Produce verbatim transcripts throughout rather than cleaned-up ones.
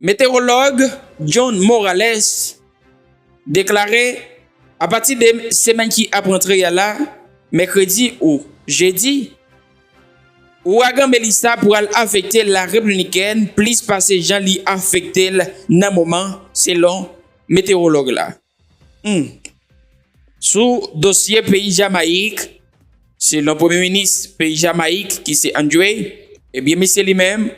Metewològ John Morales deklare, apati de semèn ki ap rantre a la, mèkredi ou jedi, ouragan Melissa pral afekte Larepiblikèn plis pase jan li afekte l nan moman, selon metewològ la. Hmm. Sou dosye peyi Jamayik, selon premye minis peyi Jamayik ki se Andre, ebyen, misye li menm,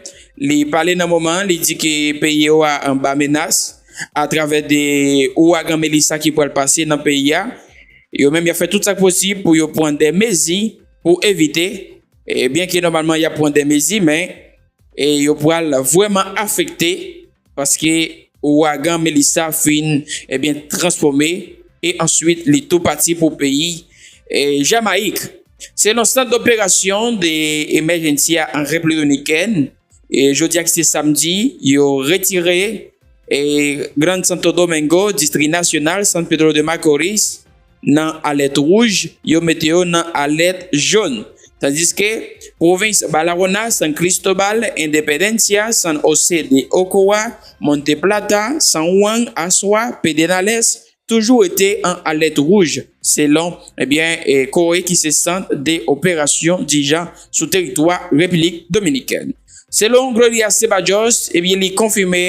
li pale nan moman, li di ke peyi yo a anba menas atravè de ouragan Melissa ki pral pase nan peyi a. Yo menm, y ap fè tout sa k posib pou yo pran de mezi pou evite, e byen ke nòmalman y ap pran de mezi, men e yo pral vrèman afekte paske ouragan Melissa fin, ebyen, transfòme e answit li tou pati pou peyi, e, Jamayik. Selon Sant Doperasyon de Emèjènsi a an Repiblik Dominikèn, e, jodi a ki se samdi, yo retire, e, Gran Santo Domingo, distri nasyonal San Pedro de Macorís, nan alèt wouj, yo mete yo nan alèt jòn. Tandiske pwovens Barahona, San Cristobal, Independencia, San José de Ocoa, Monte Plata, San Juan, Azua, Pedernales toujou rete an alèt wouj, selon, ebyen, e, COE ki se Sant de Operasyon Dijan sou teritwa Repiblik Dominikèn. Selon Gloria Ceballos, ebyen, li konfime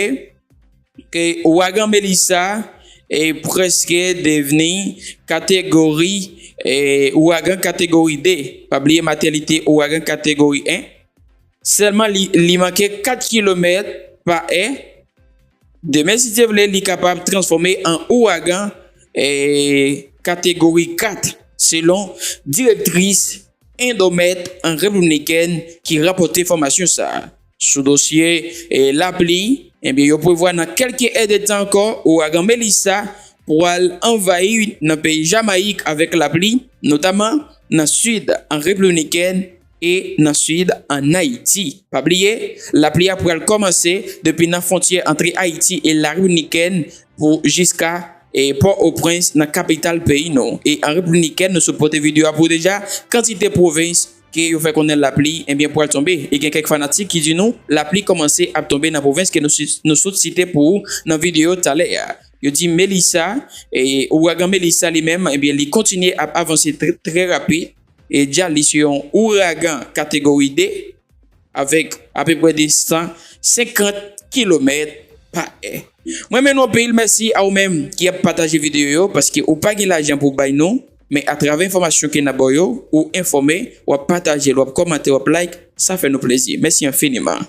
ke ouragan Melissa e prèske devni kategori, e, ouragan kategori de. Pa bliye, maten li te ouragan kategori en. Sèlman li, li manke kat kilomèt pa è. Demen, si Dye vle, li kapab transfòme an ouragan, e, kategori kat, selon direktris Indomèt an Repiblik Dominikèn ki rapòte enfòmasyon sa a. Sou dosye, e, lapli, ebyen, yo prevwa nan kèlke èdtan ankò, ouragan Melissa pral anvayi nan peyi Jamayik avèk lapli, notaman nan sid an Repiblik Dominikèn e nan sid an Ayiti. Pa bliye, lapli a pral kòmanse depi nan fwontyè antre Ayiti e Larepiblik Dominikèn pou jiska, e, Pòtoprens, nan kapital peyi nou. E an Repiblik Dominikèn, nou sot pote videyo a pou deja, kantite pwovens ke yo fè konnen lapli, ebyen, pral tonbe. E gen kèk fanatik ki di nou lapli kòmanse ap tonbe nan pwovens ke nou, si- nou sot site pou ou nan videyo talè a. Yo di Melissa, e, ouragan Melissa li menm, ebyen, li kontinye ap avanse trè, trè rapid. E dja li se yon ouragan kategori de, avèk apeprè de san senkant kilomèt pa è. Mwen renmen nou anpil, mèsi a ou menm ki ap pataje videyo yo, paske ou pa gen lajan pou bay nou, men atravè enfòmasyon ke n ap ba w yo, ou enfòme, w ap pataje l, w ap kòmante, w ap like, sa fè nou plezi. Mèsi enfiniman.